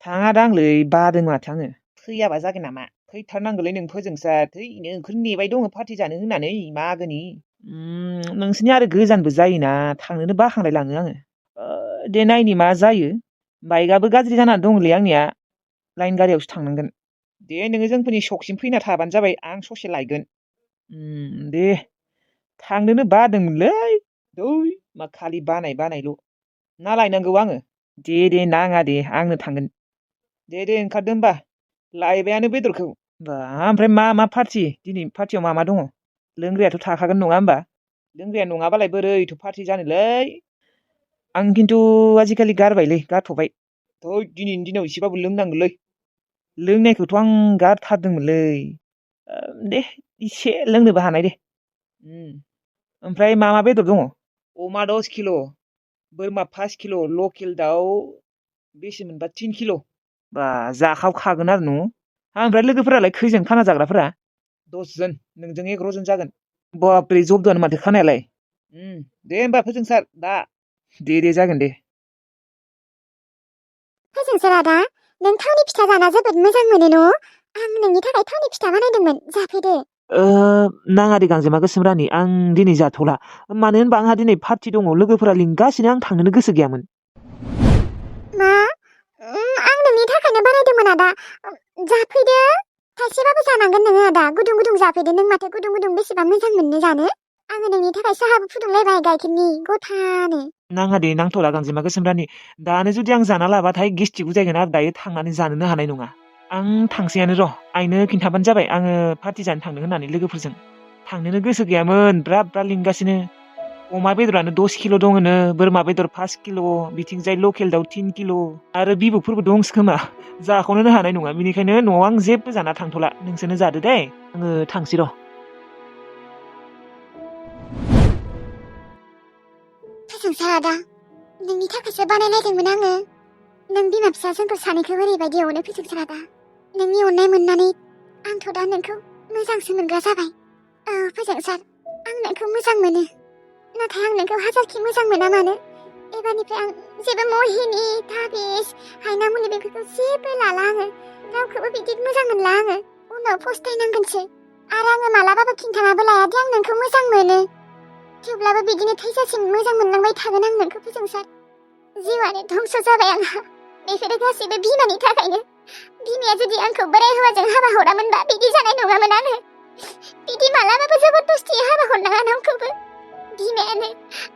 थाङादांलै बादों माथो आङो। फैयाबा जागोन नामा? फैथारनांगौलै नों फोजोंसार। थै नोंखौनो नेबाय दङ पार्टि जानो होननानै मागोनि। नोंसिनि आरो गोजानबो जायोना थांनोनो बाखांलाय लाङो आङो। दे नायनि मा जायो। बाइकआबो गाज्रि जानानै दंलै आंनिया। लाइन गारियावसो थांनांगोन। दे नोङो जोंफोरनि सकसिम फैना थाबानो जाबाय आं ससे लायगोन। दे थांनोनो बादोंमोनलै। मा खालि बानायल'। ना लायनांगौ आङो? दे नाङा दे आंनो थांगोन। दे ओंखारदो होमबा। लायबायानो बेदरखौ। ओमफ्राय मा पार्टि? दिनै पार्टियाव मा दङ? लोंग्रायाथ' थाखागोन नङा होमबा? लोंग्राया नङाबालाय बोरैथ' पार्टि जानोलै। आं खिन्थु आजिखालि गारबायलै गारथ'बाय। दिनैनि दिनाव एसेबाबो लोंनांगौलै। लोंनायखौथ' आं गारथारदोंमोनलै। दे एसे लोंनोबो हानाय दे। ओमफ्राय मा बेदर दङ? अमा 10 किल', बोरमा 5 किल', लकेल दाउ बेसे मोनबा 3 किल'। बा जाखावखागोन आरो न'। ओमफ्राय लोगोफोरालाय खैजोन खाना जाग्राफोरा? 10 जन, नोंजों 11 जन जागोन। बाब्रे जब्द'आनो माथो खानायालाय। दे होमबा फोजोंसार दा। दे जागोन दे। फोजोंसार आदा, नों थावनि फिथा जाना जोबोद मोजां मोनो न'? आं नोंनि थाखाय थावनि फिथा बानायदोंमोन, जाफैदो। नाङा दे गांजेमा गोसोम रानि, आं दिनै जाथ'ला। मानो होनबा आंहा दिनै पार्टि दङ, लोगोफोरा लिंगासिनो आं थांनोनो गोसो गैयामोन। मा? आं नोंनि थाखायनो बानायदोंमोन आदा। जाफैदो। थाइसेबाबो जानांगोन नोङो आदा, गुदुं जाफैदो। नों माथो गुदुं बेसेबां मोजां मोनो जानो। आङो नोंनि थाखाय साहाबो फुदुंलायबाय गाइखेरनि गथानो। नाङा दे नांथ'ला गांजेमा गोसोम रानि। दानो जुदि आं जाना लाबाथाय गेस्टिक बुजायगोन आरो दायो थांनानै जानोनो हानाय नङा। आं थांसैयानो र', आइनो खिन्थाबानो जाबाय आङो पार्टि जानो थांनो होननानै लोगोफोरजों। थांनोनो गोसो गैयामोन, ब्रा लिंगासिनो। अमा बेदरानो 10 किल' दङनो, बोरमा बेदर 5 किल', बिथिंजाय लकेल दाउ 3 किल', आरो बिबुफोरबो दंसो खोमा। जाख'नोनो हानाय नङा, बेनिखायनो न'आव आं जेबो जाना थांथ'ला। नोंसोरनो जादो दे, आङो थांसै र'। फोजोंसार आदा, नोंनि थाखायसो बानायलायदोंमोन आङो। नों बिमा फिसा जोंखौ सानैखौ ओरैबायदि अनो फोजोंसार आदा। नोंनि अननाय मोननानै आंथ' दा नोंखौ मोजांसो मोनग्रा जाबाय। फोजोंसार, आं नोंखौ मोजां मोनो। नाथाय आं नोंखौ हाजारखि मोजां मोना मानो, एबारनिफ्राय आं जेबो महिनी, ताबिज, हायना मुलि बेफोरखौ जेबो लाला आङो। रावखौबो बिदि मोजां मोनला आङो। उनाव फस्थायनांगोनसो। आरो आङो मालाबाबो खिन्थानाबो लाया दि आं नोंखौ मोजां मोनो। थेवब्लाबो बिदिनो थैजासिम मोजां मोनलांबाय थागोन आं नोंखौ फोजोंसार। जिउआनो धंस जाबाय आंहा। बेफोरो गासैबो बिमानि थाखायनो। बिमाया जुदि आंखौ बोराय हौवाजों हाबा हरामोनबा बिदि जानाय नङामोन आङो। बिदि मालाबाबो जबरदस्ति हाबा हरनाङा रावखौबो। बिमायानो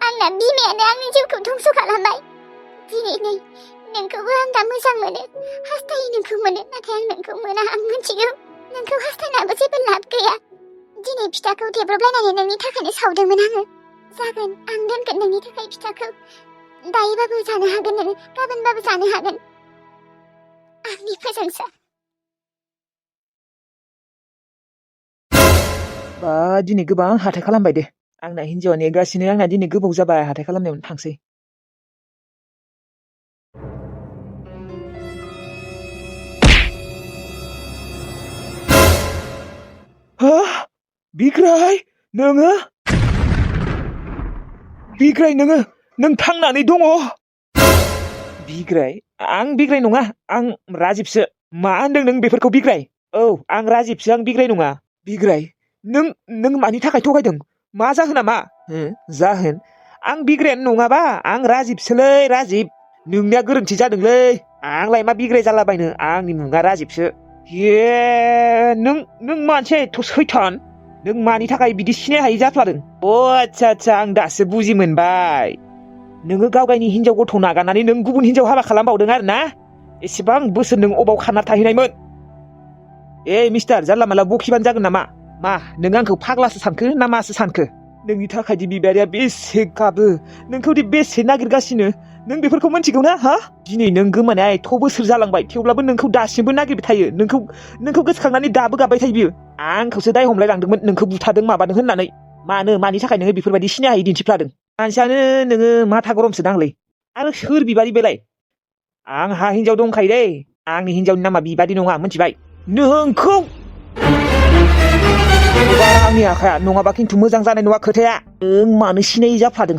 आंनि जिउखौ धंस खालामबाय। दिनै नै नोंखौबो आं दा मोजां मोनो, हास्थायो नोंखौ मोनो, नाथाय आं नोंखौ मोना, आं मिथिगौ। नोंखौ हास्थायनाबो जेबो लाब गैया। दिनै फिथाखौ देब्रबलायनानै नोंनि थाखायनो सावदोंमोन आङो। जागोन, आं दोनगोन नोंनि थाखाय फिथाखौ। दायोबाबो जानो हागोन नोङो, गाबोनबाबो जानो हागोन। आंनि फोजोंसार। दिनै गोबां हाथाय खालामबाय दे। आंना हिन्जावा नेगासिनो, आंना दिनै गोबाव जाबाय हाथाय खालामनायावनो थांसै। बिग्राय, नोङो? बिग्राय, नों थांनानै दङ? बिग्राय? आं बिग्राय नङा, आं राजिबसो। मा होनदों नों बेफोरखौ बिग्राय? औ, आं राजिबसो, आं बिग्राय नङा। बिग्राय, नों मानि थाखाय थगायदों? मा जाहोना मा? जाहोन? आं बिग्रायानो नङाबा, आं राजिबसोलै, राजिब। नोंनिया गोरोन्थि जादोंलै। आंलाय मा बिग्राय जालाबायनो, आंनि मुङा राजिबसो। नों मानसिया एथ' सैथान? नों मानि थाखाय बिदि सिनाय हायि जाफ्लादों? आच्छा, आं दासो बुजि मोनबाय। नोङो गावगायनि हिनजाव गथ' नागारनानै नों गुबुन हिनजाव हाबा खालामबावदों आरो ना? एसेबां बोसोर नों अबाव खाना थाहैनायमोन? मिस्टार, जानला मानला बखिबानो जागोन नामा? मा, नों आंखौ फाग्लासो सानखो ना मासो सानखो? नोंनि थाखायदि बिबारिया बेसे गाबो, नोंखौदि बेसे नागिरगासिनो, नों बेफोरखौ मिथिगौ ना? दिनै नों गोमानाया एथ' बोसोर जालांबाय, थेवब्लाबो नोंखौ दासिमबो नागिरबाय थायो। नोंखौ गोसोखांनानै दाबो गाबबाय थायो बियो। आंखौसो दाय हमलाय लांदोंमोन, नोंखौ बुथारदों माबादों होननानै। मानि थाखाय नोङो बेफोरबायदि सिनाय हायि दिन्थिफ्लादों? मानसियानो नोङो माथा गरमसो दांलै। आरो सोर बिबारि बेलाय? आंहा हिनजाव दंखायो दै। आंनि हिनजावनि नामा बिबारि नङा, मिथिबाय? नोंखौ आंनि आखाया नङाबा खिन्थु मोजां जानाय नङा खोथाया। नों मानो सिनायै जाफ्लादों?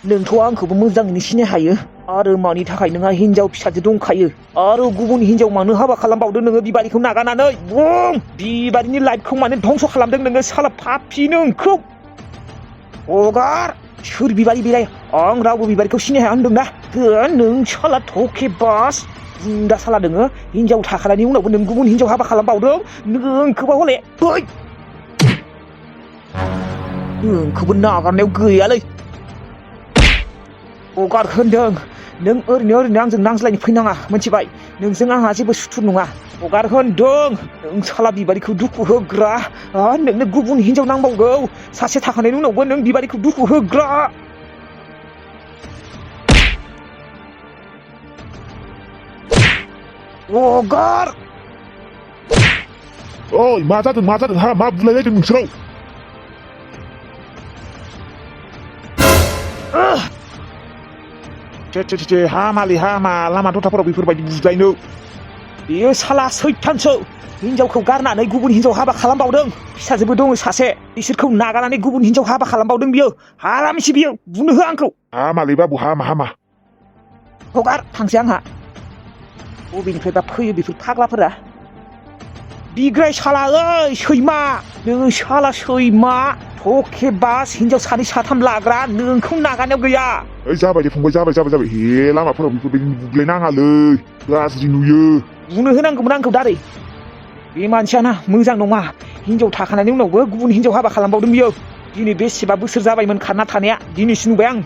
नोंथ' आंखौबो मोजाङैनो सिनायखायो आरो मानि थाखाय नोंहा हिनजाव फिसाजो दंखायो आरो गुबुन हिनजाव मानो हाबा खालामबावदों नोङो बिबारिखौ नागारनानै बुं बिबारिनि लाइफखौ मानो धंस' खालामदों नोङो साला पापि नोंखौ हगार सोर बिबारि बेलाय आं रावबो बिबारिखौ सिनायहाया होनदोंना नों साला थके बास बुन्दा साला नोङो हिनजाव थाखानायनि उनावबो नों गुबुन हिनजाव हाबा खालामबावदों नोंखौबा हले फै नोंखौबो नागारनायाव गैयालै हगार होनदों नों ओरैनो आंजों नांज्लायनो फैनाङा मिथिबाय नोंजों आंहा जेबो सुथुर नङा हगार होनदों नों साला बिबारिखौ दुखु होग्रा नोंनो गुबुन हिनजाव नांबावगौ सासे थाखानायनि उनावबो नों बिबारिखौ दुखु होग्रा हगार ओइ मा जादों हा मा बुलायलायदों नोंसोराव हामालै हामा लामा दथाफोराव बेफोरबायदि बुज्लायनो बेयो साला सैथानसो हिनजावखौ गारनानै गुबुन हिनजाव हाबा खालामबावदों फिसाजोबो दङ सासे बिसोरखौ नागारनानै गुबुन हिनजाव हाबा खालामबावदों बियो हारामिसि बियो बुंनो हो आंखौ हामालै बाबु हामा हगार थांसै आंहा बबेनिफ्रायबा फैयो बेफोर फाग्लाफोरा बिग्राय साला ओइ सैमा नों साला सैमा थके बास हिनजाव सानै साथाम लाग्रा नोंखौ नागारनायाव गैया ओइ जाबाय दे फंबाय जाबाय हे लामाफोराव बेफोरबायदि बुग्लायनाङालै गाज्रि नुयो बुंनो होनांगौमोन आंखौ दारै बे मानसियाना मोजां नङा हिनजाव थाखानायनि उनावबो गुबुन हिनजाव हाबा खालामबावदों बियो दिनै बेसेबा बोसोर जाबायमोन खारना थानाया दिनैसो नुबाय आं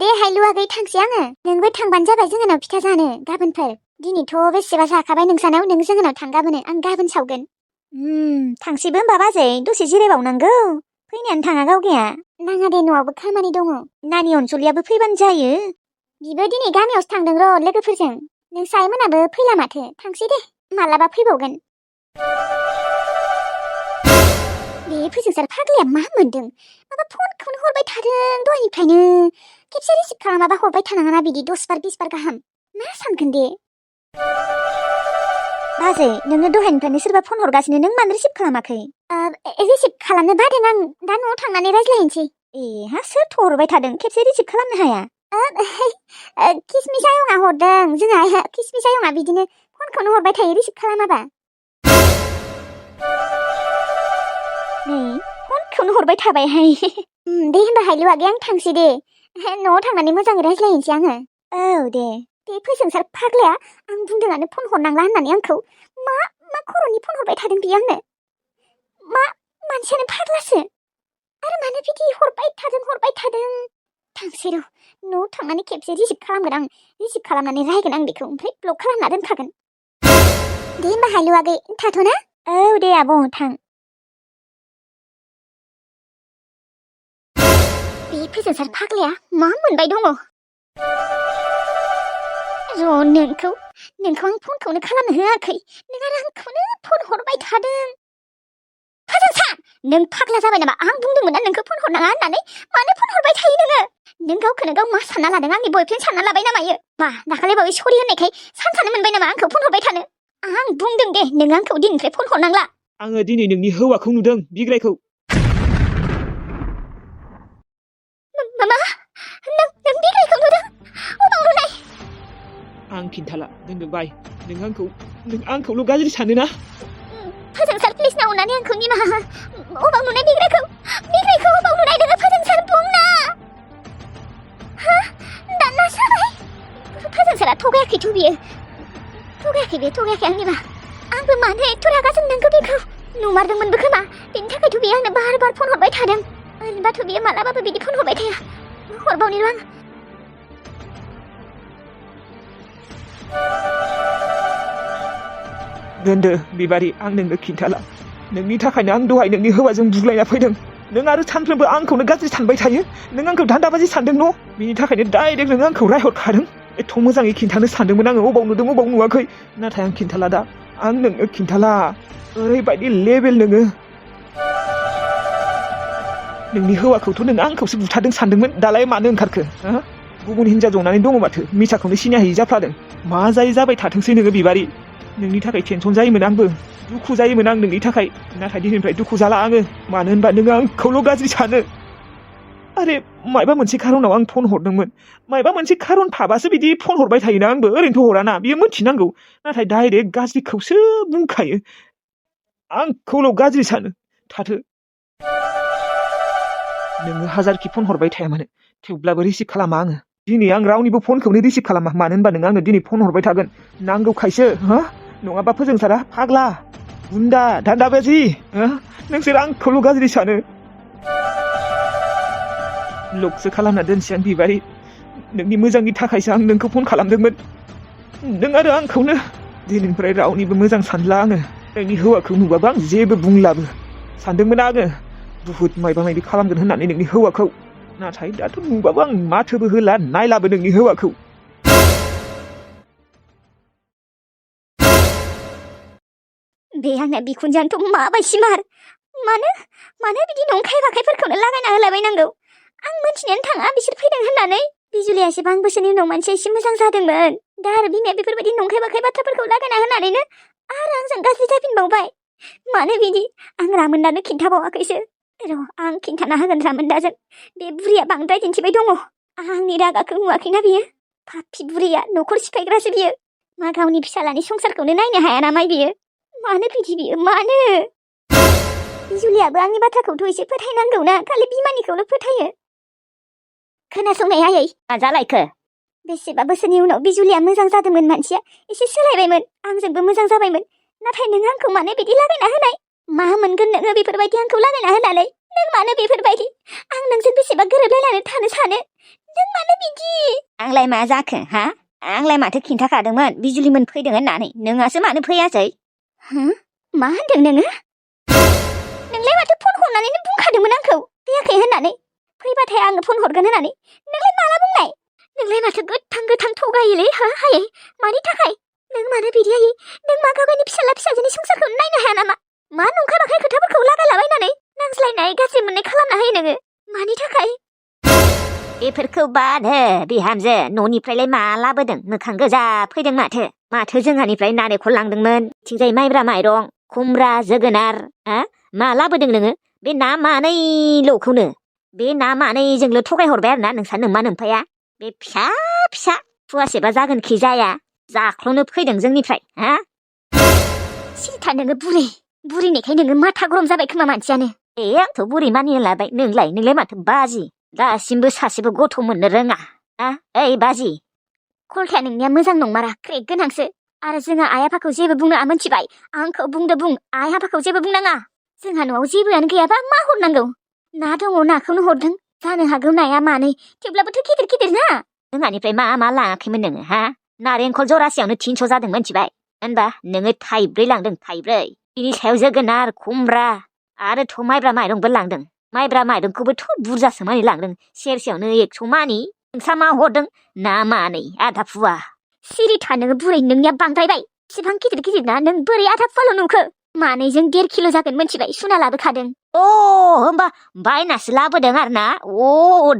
दे हायलु आगै थांसै आङो नोंबो थांबानो जाबाय जोंनाव फिथा जानो गाबोनफोर दिनैथ' बेसेबा जाखाबाय नोंसानाव नों जोंनाव थां गाबोनो आं गाबोन सावगोन थांसैबो होमबा बाजै दसे जिरायबावनांगौ फैनायानो थाङा गावगाया नाङा दे न'आवबो खामानि दङ नानि अनसुलियाबो फैबानो जायो बिबो दिनै गामियावसो थांदों र' लोगोफोरजों नों साइमोनाबो फैला माथो थांसै दे मालाबा फैबावगोन बे फोजोंसार फाग्लाया मा मोन्दों माबा फनखौनो हरबाय थादों दहायनिफ्रायनो खेबसे रिसिभ खालामाबा हरबाय थानाङाना बिदि 10 बार 20 बार गाहाम मा सानगोन दे बाजै नोङो दहायनिफ्रायनो सोरबा फन हरगासिनो नों मानो रिसिभ खालामाखै रिसिभ खालामनो बादों आं दा न'आव थांनानै रायज्लायनोसै हा सोरथ' हरबाय थादों खेबसे रिसिभ खालामनो हाया किसमिस आयंआ हरदों जोंहा किसमिस आयंआ बिदिनो फनखौनो हरबाय थायो रिसिभ खालामाबा नै फनखौनो हरबाय थाबायहाय दे होमबा हायलु आगै आं थांसै दे न'आव थांनानै मोजाङै रायज्लायनोसै आङो औ दे बे फोजोंसार फाग्लाया आं बुंदोंआनो फन हरनांला होननानै आंखौ मा खर'नि फन हरबाय थादों बियो आंनो मा मानसियानो फाग्लासो आरो मानो बिदि हरबाय थादों थांसै र' न'आव थांनानै खेबसे रिसिभ खालामगोन आं रिसिभ खालामनानै रायगोन आं बेखौ ओमफ्राय ब्लक खालामना दोनखागोन दे होमबा हायलु आगै थाथ'ना औ दे आब' थां बे फोजोंसार फाग्लाया मा मोनबाय दङ नोंखौ आं फनखौनो खालामनो होआखै नों आरो आंखौनो फन हरबाय थादों फोजोंसार नों फाग्ला जाबाय नामा आं बुंदोंमोन ना नोंखौ फन हरनाङा होननानै मानो फन हरबाय थायो नों गावखौनो गाव मा सानना लादों आंनि बयफ्रेन्ड सानना लाबाय नामायो मा दाखालि बावै सरि होननायखाय साननो मोनबाय नामा आंखौ फन हरबाय थानो आं बुंदों दे नों आंखौ दिनैनिफ्राय फन हरनांला आङो दिनै नोंनि हौवाखौ नुदों बिग्रायखौ मा नों बिग्रायखौ नुदों अबाव नुनाय आं खिन्थाला दोनदों बाय नों आंखौल' गाज्रि सानोना फोजोंसार प्लिज ना अननानै आंखौ निमाहा हो अबाव नुनाय बिग्रायखौ अबाव नुनाय नोङो फोजोंसार बुंना हा दानना जाबाय फोजोंसारा थगायाखैथ' बियो थगायाखै आंनिबा आंबो मानो एथ' रागा जोंनांगौ बेखौ नुमारदोंमोनबो खोमा बेनि थाखायथ' बियो आंनो बार फन हरबाय थादों ओरैनोबाथ' बियो मालाबाबो बिदि फन हरबाय थाया हरबावनि र' आं दोनदो बिबारि आं नोंनो खिन्थाला नोंनि थाखायनो आं दहाय नोंनि हौवाजों बुग्लायना फैदों नों आरो सानफ्रोमबो आंखौनो गाज्रि सानबाय थायो नों आंखौ दान्दाबाजि सानदों न' बिनि थाखायनो डाइरेक्ट नों आंखौ रायहरखादों एथ' मोजाङै खिन्थानो सानदोंमोन आङो अबाव नुदों अबाव नुवाखै नाथाय आं खिन्थाला दा आं नोंनो खिन्थाला ओरैबायदि लेभेल नोंनि हौवाखौथ' नों आंखौसो बुथारदों सानदोंमोन दालाय मानो ओंखारखो गुबुन हिनजाव जनानै दङ माथो मिसाखौनो सिनायहै जाफ्लादों मा जायो जाबाय थाथोंसै नोङो बिबारि नोंनि थाखाय टेनसन जायोमोन आंबो दुखु जायोमोन आं नोंनि थाखाय नाथाय दिनैनिफ्राय दुखु जाला आङो मानो होनबा नों आंखौल' गाज्रि सानो आरे मायबा मोनसे खारनाव आं फन हरदोंमोन मायबा मोनसे खारन थाबासो बिदि फन हरबाय थायोना आंबो ओरैनोथ' हराना बियो मिथिनांगौ नाथाय डाइरेक्ट गाज्रिखौसो बुंखायो आंखौल' गाज्रि सानो थाथो नोङो हाजारखि फन हरबाय थाया मानो थेवब्लाबो रिसिभ खालामा आङो दिनै आं रावनिबो फनखौनो रिसिभ खालामा मानो होनबा नों आंनो दिनै फन हरबाय थागोन नांगौखायसो हो नङाबा फोजोंसारा फाग्ला गुन्दा दान्दाबाजि हो नोंसोर आंखौल' गाज्रि सानो लकसो खालामना दोनसै आं बिबारि नोंनि मोजांनि थाखायसो आं नोंखौ फन खालामदोंमोन नों आरो आंखौनो दिनैनिफ्राय रावनिबो मोजां सानला आङो नोंनि हौवाखौ नुबाबो आं जेबो बुंलाबो सानदोंमोन आङो बुहुत मायबा मायबि खालामगोन होननानै नोंनि हौवाखौ नाथाय दाथ' नुबाबो आं माथोबो होला नायलाबो नोंनि हौवाखौ बे आंना बिखुनजोआनोथ' माबायदिमार मानो बिदि नंखाय बाखायफोरखौनो लागायना होलाबायनांगौ आं मोनथिनायानो थाङा बिसोर फैदों होननानै बिजुलिया एसेबां बोसोरनि उनाव मानसिया एसे मोजां जादोंमोन दा आरो बिमाया बेफोरबायदि नंखाय बाखाय बाथ्राफोरखौ लागायना होनानैनो आरो आंजों गाज्रि जाफिनबावबाय मानो बिदि आं रामोनदानो खिन्थाबावाखैसो र' आं खिन्थाना होगोन रामोनदाजों बे बुरिया बांद्राय दिन्थिबाय दङ आंनि रागाखौ नुवाखैना बियो पापि बुरिया न'खर सिफायग्रासो बियो मा गावनि फिसालानि संसारखौनो नायनो हाया नामा बियो मानो बिदि बियो मानो बिजुलियाबो आंनि बाथ्राखौथ' एसे फोथायनांगौ ना खालि बिमानिखौल' फोथायो खोनासंनाय आयै मा जालायखो बेसेबा बोसोरनि उनाव बिजुलिया मोजां जादोंमोन मानसिया एसे सोलायबायमोन आंजोंबो मोजां जाबायमोन नाथाय नों आंखौ मानो बिदि लागायना होनाय मा मोनगोन नोङो बेफोरबायदि आंखौ लागायना होनानै नों मानो बेफोरबायदि आं नोंजों बेसेबा गोरोबलायनानै थानो सानो नों मानो बिदि आंलाय मा जाखो हा आंलाय माथो खिन्थाखादोंमोन बिजुलिमोन फैदों होननानै नोंहासो मानो फैयासै मा होनदों नोङो नोंलाय माथो फन हरनानैनो बुंखादोंमोन आंखौ फैयाखै होननानै फैबाथाय आङो फन हरगोन होननानै नोंलाय माला बुंनाय नोंलाय माथो गोथां थगायोलै हायै मानि थाखाय नों मानो बिदि हायै नों मा गावनि फिसाजोनि संसारखौ नायनो हाया नामा मा नंखाय बाखाय खोथाफोरखौ लागायलाबायनानै नांज्लायनाय गाज्रि मोननाय खालामना होयो नोङो मानि थाखाय बेफोरखौ बाद हो बिहामजो न'निफ्रायलाय मा लाबोदों मोखां गोजा फैदों माथो जोंहानिफ्राय नारेंखल लांदोंमोन थिंजाय माइब्रा माइरं खुमब्रा जोगोनार मा लाबोदों नोङो बे ना मानैल'खौनो बे ना मानैजोंल' थगायहरबाय आरोना नोंसा नोमा नोम्फाया बे फिसा फुवासेबा जागोनखि जाया जाख्ल'नो फैदों जोंनिफ्राय सिथा नोङो बुरिनायखाय नोङो माथा गरम जाबाय खोमा मानसियानो आंथ' बुरि मानिनो लाबाय नोंलाय माथो बाजि दासिमबो सासेबो गथ' मोननो रोङा ओइ बाजि कलखाया नोंनिया मोजां नंमारा क्रेक गोनांसो आरो जोंहा आइ आफाखौ जेबो बुंनो मोनथिबाय आंखौ बुं आइ आफाखौ जेबो बुंनाङा जोंहा न'आव जेबोआनो गैयाबा मा हरनांगौ ना दङ नाखौनो हरदों जानो हागौ नाया मानै थेवब्लाबोथ' गिदिर ना जोंहानिफ्राय मा लाङाखैमोन नोङो नारेंखल जरासेयावनो 300 जादों मोनथिबाय होनबा नोङो थाइब्रै लांदों थाइब्रै बिनि सायाव जोगोनार खुमब्रा आरोथ' माइब्रा माइरंबो लांदों माइब्रा माइरंखौबोथ' बुरजासो मानि लांदों सेरसेयावनो 100 मानि नोंसा मा हरदों ना मानै आधा फुवा सिरि था नोङो बुरै नोंनिया बांद्रायबाय एसेबां गिदिर ना नों बोरै आधा फुवाल' नुखो मानैजों 1.5 किल' जागोन मोनथिबाय सुना लाबोखादों होमबा बायनासो लाबोदों आरोना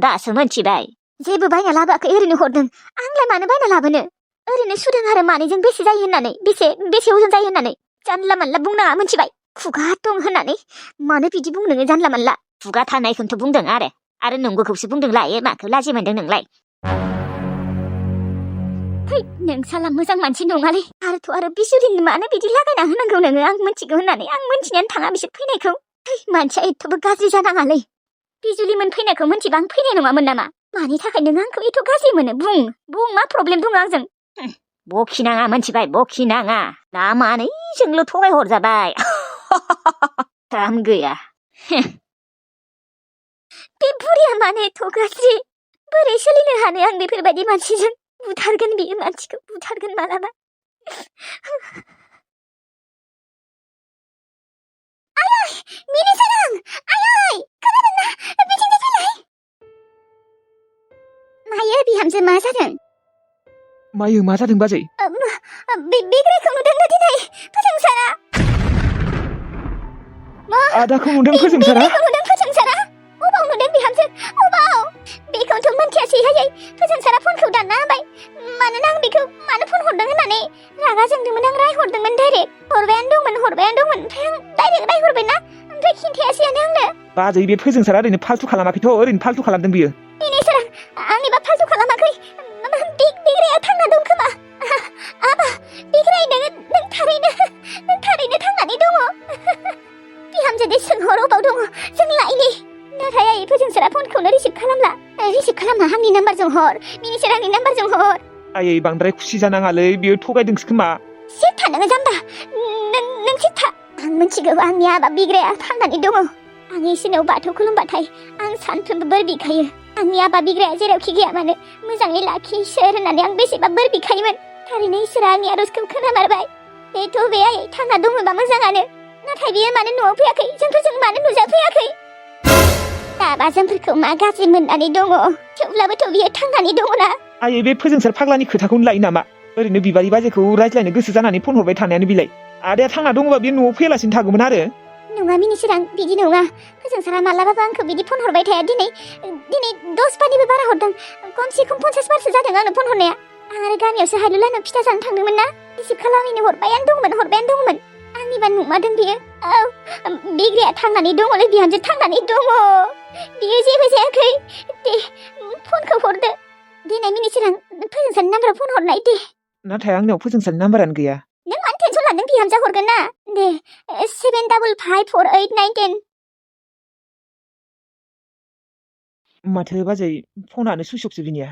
दासो मोनथिबाय जेबो बायना लाबोआखै ओरैनो हरदों आंलाय मानो बायना लाबोनो ओरैनो सुदों आरो मानैजों बेसे जायो होननानै बेसे अजन जायो होननानै जानला मानला बुंनाङा मोनथिबाय खुगा दं होननानै मानो बिदि बुं नोङो जानला मानला खुगा थानायखौनोथ' बुंदों आरो नंगौखौसो बुंदों लायो माखौ लाजि मोनदों नोंलाय थै नों साला मोजां मानसि नङालै आरो बिजुलिनो मानो बिदि लागायना होनांगौ नोङो आं मोनथिगौ होननानै आं मोनथिनायानो थाङा बिसोर फैनायखौ मानसिया एथ'बो गाज्रि जानाङालै बिजुलिमोन फैनायखौ मोनथिबा आं फैनाय नङामोन नामा मानि थाखाय नों आंखौ एथ' गाज्रि मोनो बुं मा प्रब्लेम दङ आंजों बखिनाङा मोनथिबाय बखिनाङा ना मानैजोंल' थगाय हरजाबाय काम गैया बे बुरिया मानो एथ' गाज्रि बोरै सोलिनो हानो आं बेफोरबायदि मानसिजों बुथारगोन बियो मानसिखौ बुथारगोन मालाबा आयै मिनिसारां आयै खोनादोंना बिथिंजाय फैलाय मायो बिहामजो मा जादों मायो मा जादों बाजै बे ग्रेखौ नुदोंना दिनै फोजोंसारा आदाखौ नुदों फोजोंसारा अबाव नुदों बिहामजो अबाव बेखौथ' मोनथियासै हायै फोजोंसारा फनखौ दानना होबाय मानोना आं बेखौ मानो फन हरदों होननानै रागा जोंदोंमोन आं रायहरदोंमोन डाइरेक्ट हरबायानो दंमोन ओमफ्राय आं डाइरेक्ट रायहरबायना ओमफ्राय खिन्थायासैयानो आंनो बाजै बे फोजोंसारा ओरैनो फाल्थु खालामाखैथ' ओरैनो फाल्थु खालामदों बियो दिनै सोरां आंनिबा फाल्थु खालामाखै बिग्राया थांना दं खोमा आबा बिग्राय नों थारैनो थांनानै दङ बिहामजो दे सोंहर अबाव दङ जों लायनि नाथाय आइ फोजोंसारा फनखौनो रिसिभ खालामना आंनि नाम्बारजों हर मिनिसोरांनि नाम्बारजों हर आयै बांद्राय खुसि जानाङालै बियो थगायदोंसो खोमा सिथा नोङो जाम्बा नों सिथा आं मिथिगौ आंनि आबा बिग्राया थांनानै दङ आं इसोरनाव बाथौ खुलुमबाथाय आं सानफ्रोमबो बोर बिखायो आंनि आबा बिग्राया जेरावखि गैया मानो मोजाङै लाखि इसोर होननानै आं बेसेबा बोर बिखायोमोन थारैनो इसोरा आंनि आरजखौ खोनामारबाय बेथ' बे आइ थांना दङबा मोजाङानो नाथाय बियो मानो न'आव फैयाखै जोंफोरजों मानो नुजाफैयाखै दाबा जोंफोरखौ मा गाज्रि मोननानै दङ थेवब्लाबोथ' बियो थांनानै दङना आयै बे फोजोंसार फाग्लानि खोथाखौनो लायो नामा ओरैनो बिबारि बाजेखौ रायज्लायनो गोसो जानानै फन हरबाय थानायानो बिलाय आदाया थांना दङबा बियो न'आव फैयालासिनो थागौमोन आरो नङा मिनिसोरां बिदि नङा फोजोंसारा मालाबाबो आंखौ बिदि फन हरबाय थाया दिनै 10 बारनिबो बारा हरदों खमसे खम 50 बारसो जादों आंनो फन हरनाया आं आरो गामियावसो हायलुलानो फिथा जानो थांदोंमोन ना रिसिभ खालामैनो हरबायानो दंमोन आंनिबा नुमारदों बियो औ बिग्राया थांनानै दङलै बिहामजो थांनानै दङ बियो जेबो जायाखै दे फनखौ हरदो दिनै मिनिसोरां फोजोंसारनि नाम्बाराव फन हरनाय दे नाथाय आंनियाव फोजोंसारनि नाम्बारानो गैया नों मानो टेनसन लादों बिहामजा हरगोन ना दे 75548910 माथो बाजै फनानो सुइस अफसो बिनिया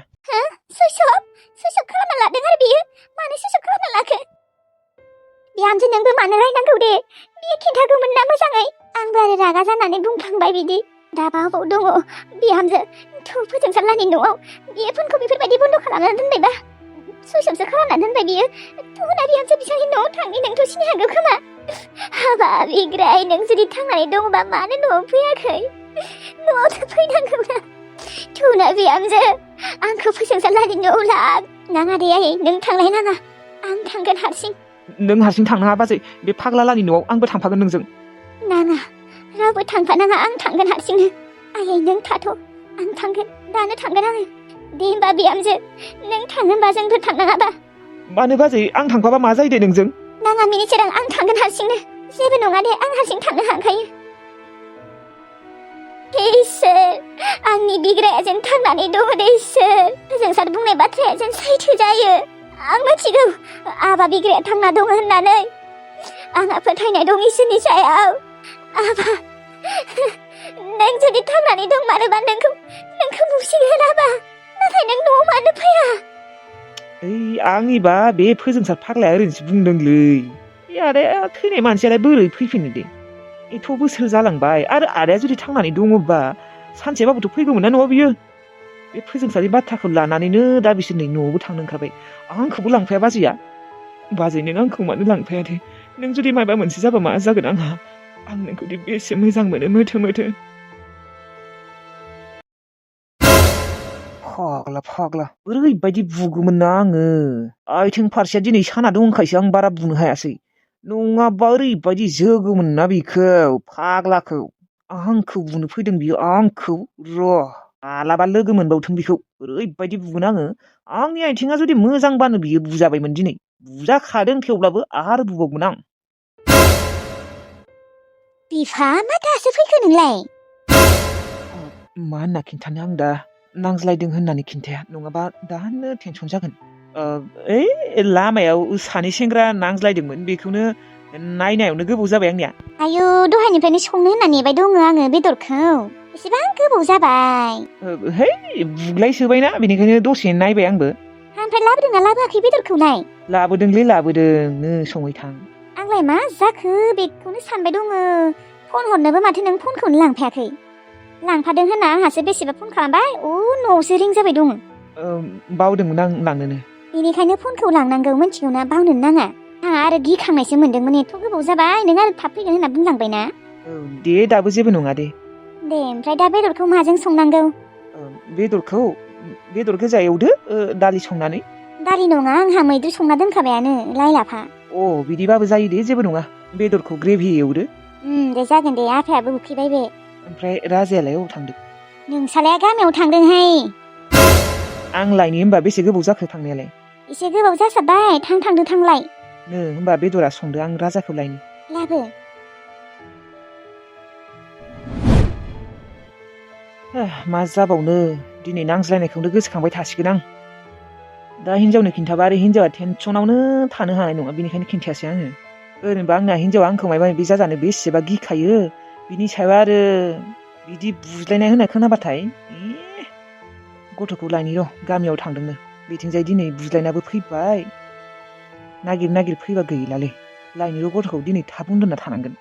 सुइस अफ खालामना लादों आरो बियो मानो सुइस अफ खालामना लाखो बिहामजो नोंबो मानो रायनांगौ दे बियो खिन्थागौमोन ना मोजाङै आंबो आरो रागा जानानै बुंफ्लांबाय बिदि दाबा अबाव दङ बिहामजो थ' फोजोंसारलानि न'आव बियो फनखौ बेफोरबायदि बन्द' खालामना दोनबायबा सुइस अफसो खालामना दोनबाय बियो थ' ना बिहामजो बिसानि न'आव थांनि नोंथ' सिनाय हागौ खोमा हाबा बिग्राय नों जुदि थांनानै दङबा मानो न'आव फैयाखै न'आवथ' फैनांगौना थुना बिहामजो आंखौ फोजोंसारलानि न'आव लाग नाङा दे आयै नों थांलायनाङा आं थांगोन हारसिं नों हारसिं थांनाङा बाजै बे फाग्लालानि न'आव आंबो थांफागोन नोंजों नाङा रावबो थांफानाङा आं थांगोन हारसिंनो आयै नों थाथ' आं थांगोन दानो थांगोन आङो दे होमबा बिहामजो नों थाङोबा जोंफोर थांनाङाबा मानो बाजै आं थांफाबा मा जायो दे नोंजों नाङा मिनिसोरां आं थांगोन हारसिंनो जेबो नङा दे आं हारसिं थांनो हाखायो इसोर आंनि बिग्राया जेन थांनानै दङ दे इसोर फोजोंसार बुंनाय बाथ्राया जेन सैथो जायो आं मिथिगौ आबा बिग्राया थांना दङ होननानै आंहा फोथायनाय दं इसोरनि सायाव आबा नों जुदि थांनानै दं मानोबा नोंखौ नुसिगोन आबा नाथाय नों न'आव मानो फैया ओइ आंनिबा बे फोजोंसार फाग्लाया ओरैनोसो बुंदोंलै बे आदाया थैनाय मानसियालाय बोरै फैफिनो दे एथ' बोसोर जालांबाय आरो आदाया जुदि थांनानै दङबा सानसेबाबोथ' फैगौमोन ना न'आव बियो बे फोजोंसारनि बाथ्राखौ लानानैनो दा बिसोरनि न'आवबो थांनो ओंखारबाय आंखौबो लांफाया बाजैया बाजै नों आंखौ मानो लांफाया दे नों जुदि माबा मोनसे जाबा मा जागोन आंहा आं नोंखौ दि बेसे मोजां मोनो मोथो फाग्ला ओरैबायदि बुगौमोन ना आङो आथिं फारसेया दिनै साना दंखायसो आं बारा बुनो हायासै नङाबा ओरैबायदि जोगौमोन ना बिखौ फाग्लाखौ आंखौ बुनो फैदों बियो आंखौ र' मालाबा लोगो मोनबावथों बिखौ ओरैबायदि बुगोन आङो आंनि आथिङा जुदि मोजांबानो बियो बुजाबायमोन दिनै बुजाखादों थेवब्लाबो आरो बुबावगोन आं बिफा मा दासो फैखो नोंलाय मा होनना खिन्थानो आं दा नांज्लायदों होननानै खिन्थाया नङाबा दानो टेनसन जागोन ओइ लामायाव सानै सेंग्रा नांज्लायदोंमोन बेखौनो नायनायावनो गोबाव जाबाय आंनिया आयु दहायनिफ्रायनो संनो होनना नेबाय दङ आङो बेदरखौ एसेबां गोबाव जाबाय है बुग्लायसोबायना बेनिखायनो दसे नायबाय आंबो ओमफ्राय लाबोदोंना लाबोआखै बेदरखौलाय लाबोदोंलै लाबोदों नो सङै थां आंलाय मा जाखो बेखौनो सानबाय दङ फन हरनोबो माथो नों फनखौनो लांफायाखै लांफादों होनना आंहासो बेसेबा फन खालामबाय न'आवसो रिं जाबाय दङ बावदोंमोन आं लांनोनो बेनिखायनो फनखौ लांनांगौ मिथिगौना बावनो नाङा आंहा आरो गिखांनायसो मोनदोंमोन एथ' गोबाव जाबाय नों आरो थाब फैगोन होनना बुंलांबायना दे दाबो जेबो नङा दे ओमफ्राय दा बेदरखौ माजों संनांगौ बेदर गोजा एवदो दालि संनानै दालि नङा आंहा मैद्रु संना दोनखाबायानो लाइ लाफा बिदिबाबो जायो दे जेबो नङा बेदरखौ ग्रेभि एवदो दे जागोन दे आफायाबो उखैबाय बे ओमफ्राय राजायालाय अबाव थांदों नोंसालाया गामियाव थांदोंहाय आं लायनि होमबा बेसे गोबाव जाखो थांनायालाय एसे गोबाव जासाबबाय थांदो थांलाय नो होमबा बेदरा संदो आं राजाखौ लायनि लाबो मा जाबावनो दिनै नांज्लायनायखौनो गोसोखांबाय थासिगोन आं दा हिनजावनो खिन्थाबा आरो हिनजावा टेनसनावनो थानो हानाय नङा बेनिखायनो खिन्थायासै आङो ओरैनोबा आंना हिनजावा आंखौ माबा माबि जाजानो बेसेबा गिखायो बिनि सायाव आरो बिदि बुज्लायनाय होनाय खोनाबाथाय गथ'खौ लायनि र' गामियाव थांदोंनो बेथिंजाय दिनै बुज्लायनाबो फैबाय नागिर फैबा गैलालै लायनि र' गथ'खौ दिनै थाब उन्दुना थानांगोन